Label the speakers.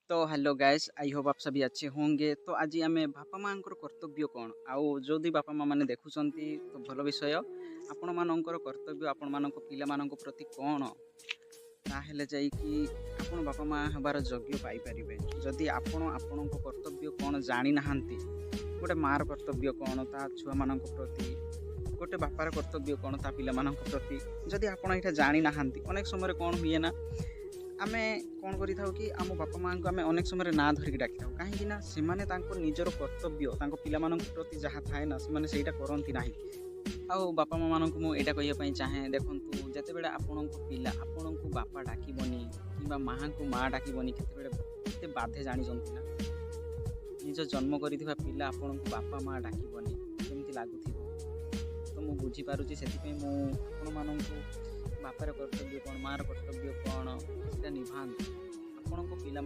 Speaker 1: ତ hello guys, I hope आप सभी अच्छे होंगे। ତ ଆଜି ଆମେ ବାପା ମାଆଙ୍କର କର୍ତ୍ତବ୍ୟ କ'ଣ, ଆଉ ଯଦି ବାପା ମା ମାନେ ଦେଖୁଛନ୍ତି ତ ଭଲ ବିଷୟ, ଆପଣମାନଙ୍କର କର୍ତ୍ତବ୍ୟ ଆପଣମାନଙ୍କ ପିଲାମାନଙ୍କ ପ୍ରତି କ'ଣ, ତାହେଲେ ଯାଇକି ଆପଣ ବାପା ମା ହେବାର ଯୋଗ୍ୟ ପାଇପାରିବେ। ଯଦି ଆପଣ ଆପଣଙ୍କ କର୍ତ୍ତବ୍ୟ କ'ଣ ଜାଣିନାହାନ୍ତି, ଗୋଟେ ମାଆର କର୍ତ୍ତବ୍ୟ କ'ଣ ତା ଛୁଆମାନଙ୍କ ପ୍ରତି, ଗୋଟେ ବାପାର କର୍ତ୍ତବ୍ୟ କ'ଣ ତା ପିଲାମାନଙ୍କ ପ୍ରତି, ଯଦି ଆପଣ ଏଇଟା ଜାଣିନାହାନ୍ତି, ଅନେକ ସମୟରେ କ'ଣ ହୁଏ ନା, ଆମେ କ'ଣ କରିଥାଉ କି ଆମ ବାପା ମାଆଙ୍କୁ ଆମେ ଅନେକ ସମୟରେ ନାଁ ଧରିକି ଡାକିଥାଉ। କାହିଁକି ନା ସେମାନେ ତାଙ୍କ ନିଜର କର୍ତ୍ତବ୍ୟ ତାଙ୍କ ପିଲାମାନଙ୍କ ପ୍ରତି ଯାହା ଥାଏ ନା, ସେମାନେ ସେଇଟା କରନ୍ତି ନାହିଁ। ଆଉ ବାପା ମାଆମାନଙ୍କୁ ମୁଁ ଏଇଟା କହିବା ପାଇଁ ଚାହେଁ, ଦେଖନ୍ତୁ, ଯେତେବେଳେ ଆପଣଙ୍କ ପିଲା ଆପଣଙ୍କୁ ବାପା ଡାକିବନି କିମ୍ବା ମାଆଙ୍କୁ ମା ଡାକିବନି, କେତେବେଳେ କେତେ ବାଧେ ଜାଣିଛନ୍ତି ନା? ନିଜ ଜନ୍ମ କରିଥିବା ପିଲା ଆପଣଙ୍କୁ ବାପା ମା ଡାକିବନି, କେମିତି ଲାଗୁଥିବ? ତ ମୁଁ ବୁଝିପାରୁଛି। ସେଥିପାଇଁ ମୁଁ ଆପଣମାନଙ୍କୁ ବାପାର କର୍ତ୍ତବ୍ୟ କ'ଣ, ମାଆର କର୍ତ୍ତବ୍ୟ କ'ଣ, ସେଇଟା ନିଭାନ୍ତୁ। ଆପଣଙ୍କ ପିଲା